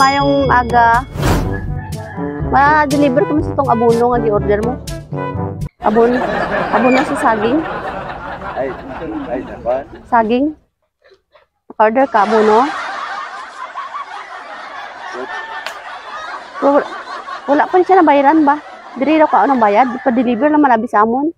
Mayong aga. Ma-deliver kami sa tong abono nga gi-order mo. Abono. Abono sa saging. Ay, ay, dapat. Saging. Order ka abono. Pero wala pa siya nabayaran ba? Diri daw ka anong bayad? Pa-deliver naman abi sa amon.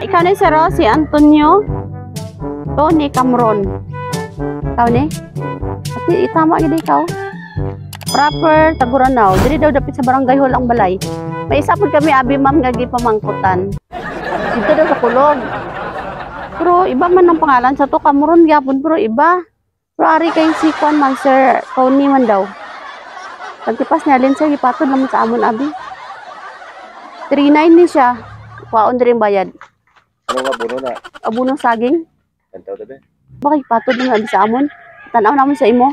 Ikaw ni Sir, si Antonio Tony Camron. Ikaw ni? Ati, itama gid ikaw. Proper Taguranaw. Diri daw dapit sa barangay hall ang balay. May isa pud kami abi ma'am nga gipamangkutan. Dito daw sa Kulog. Pero iba man ang pangalan sa to, Camron gyapon pero iba. Pero ari kay si Kwan man Sir Tony man daw. Pagtipas niya alin sir, gipatod naman sa amon abi. 39 ni siya. Kuwaon diri ang bayad. Ano nga buno na? Abono saging. Kantaw tabi. Bakit patod naman abi sa amon? Tanaw namon sa imo.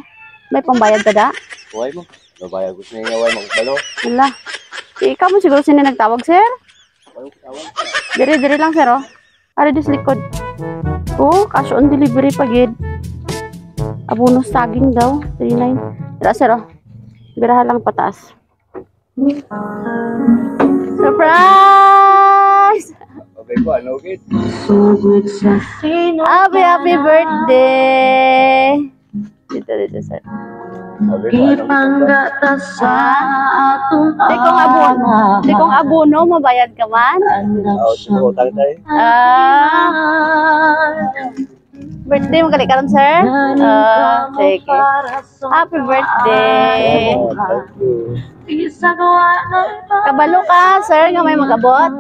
May pambayad ka da? Buhay mo. Mabayag ko siya nga way magbalo. Wala. Ikaw mo siguro sino nagtawag, sir? Walang tawag. Diri, diri lang, sir, oh. Ari dis likod. Oh, cash on delivery pa gid. Abono saging daw, 39. Dira, sir, oh. Biraha lang pataas. Surprise! Okay po, ano gid? Happy, happy birthday! Dito, dito, sir. Okay po, ano gid? Ah? Di kong abono, mabayad ka man? Aw, siguro utang tayo. Ah. Birthday mo gali karon, sir? Ah, sige. Happy birthday. Oh, thank you. Kabalo ka, sir, nga may magabot.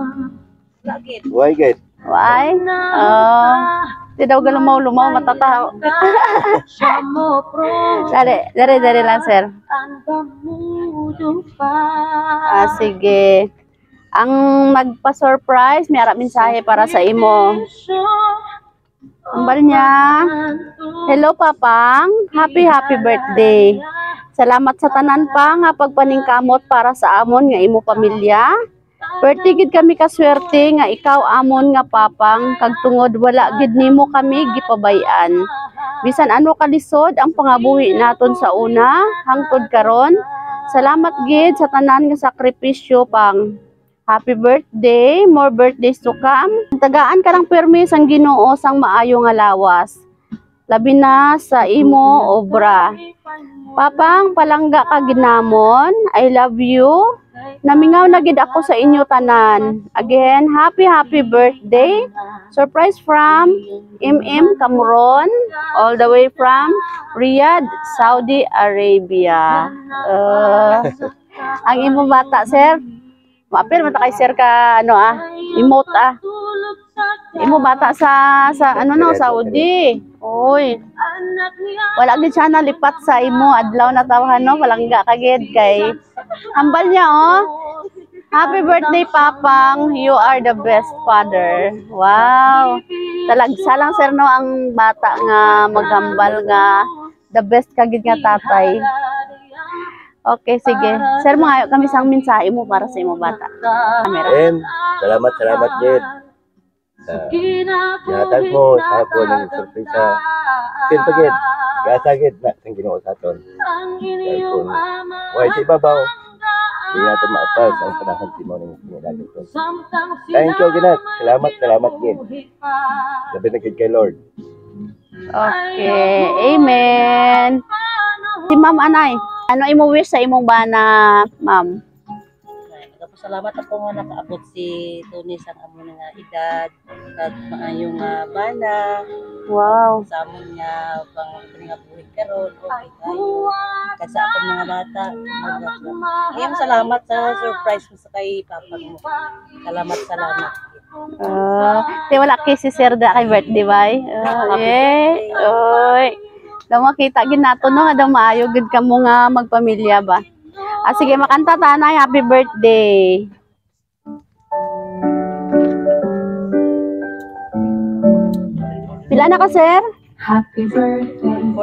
Buhay gid. Why? Oh. Di daw galumaw-lumaw, matataw. Dali, dali, dali lang, sir. Ah, sige. Ang magpa-surprise, may ara mensahe para sa imo. Ang bal niya, hello Papang, happy happy birthday. Salamat sa tanan pa nga pagpaningkamot para sa amon nga imo pamilya. Perti gid kami kaswerte nga ikaw amon nga papang kag tungod wala gid nimo kami gipabay-an. Bisan ano kalisod ang pangabuhi naton sa una hangtod karon. Salamat gid sa tanan nga sakripisyo pang. Happy birthday, more birthdays to come. Tagaan ka ng permis ang Ginoo sang maayo nga lawas. Labi na sa imo obra. Papang palangga ka ginamon. I love you. Namingaw na gid ako sa inyo tanan. Again, happy happy birthday. Surprise from MM Cameron, all the way from Riyadh, Saudi Arabia. Ang imo bata, sir. Maapil man ta kay sir ka ano ah, emote ah. Imo bata sa ano no, Saudi. Oy. Wala gid siya nalipat sa imo adlaw na tawhan no, palangga ka gid kay hambal niya oh. Happy birthday Papang, you are the best father. Wow. Talagsa lang sir no ang bata nga maghambal nga the best ka gid nga tatay. Okay, sige. Sir, mangayo kami sang mensahe mo para sa imo bata. Camera. Em, salamat, salamat gid. Gihatag mo sa ako ng sorpresa. Sin pa gid. Gasa gid na sang Ginoo sa aton. Kaya kung way sa ibabaw, di nato maapas ang panahon ti mo ning pinilagin ko. Thank you ginat. Salamat, salamat gid. Labi na gid kay Lord. Okay, amen. Si Ma'am Anay, ano imo wish sa imong bana, Ma'am? Nagpasalamat ako nga nakaabot si Tony sa amon nga edad kag maayo nga bana. Wow. Sa amon nga pang nga buhi karon okay kayo. Kag sa akong mga bata. Ayun, salamat sa surprise mo sa kay papa mo. Salamat, salamat. Di wala kay si Sir da kay birthday bay. Yeah. Oy. Daw makita gid nato no, daw maayo gid kamo nga magpamilya ba. Ah, sige, makanta tanay, happy birthday. Pila na ka, sir? 45.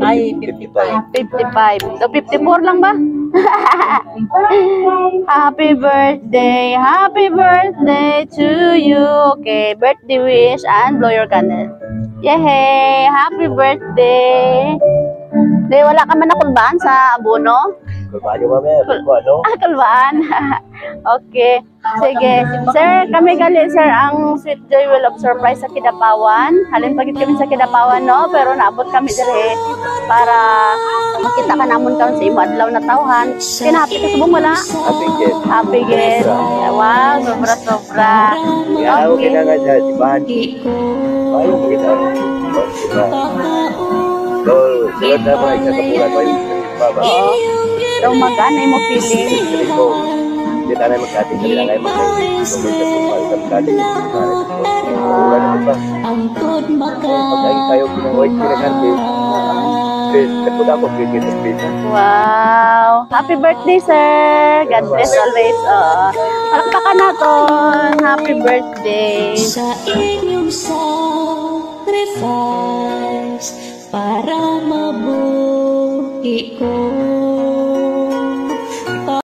Ay, 55. 55. So, 54 lang ba? Happy birthday, happy birthday to you. Okay, birthday wish and blow your candle. Yay! Happy birthday! Di, wala ka man nakulbaan sa abono? Kulbaan mamaya, kulbaan, no? Ah, kulbaan. Okay. Sige. Sir, kami gali, sir, ang Sweet Joy Will of Surprise sa Kidapawan. Halin pa gid kami sa Kidapawan, no? Pero naabot kami dire para makita ka namon karon sa imo adlaw na tawhan. Kina-happy ka subong, wala? Happy gid. Happy gid. Wow, sobra sobra. Kaya ako kinahanglan sa simbahan. Ayaw mo kita. Diba? So, sulod na mga isa ka bulan ko yung baba. Oo. So, mag-ano mo feeling? Sabi ko, hindi tayo magkati, sabi lang ay magkati. So, may sa sa magkati. Bulan na ba? Pag kayo pinangoy, pinaghanti. Nagpunta ako, bigyan sa space. Wow! Happy birthday, sir! God bless always. Oo. Palakpakan naton. Happy birthday. Sa inyong sacrifice para mabuhi ko.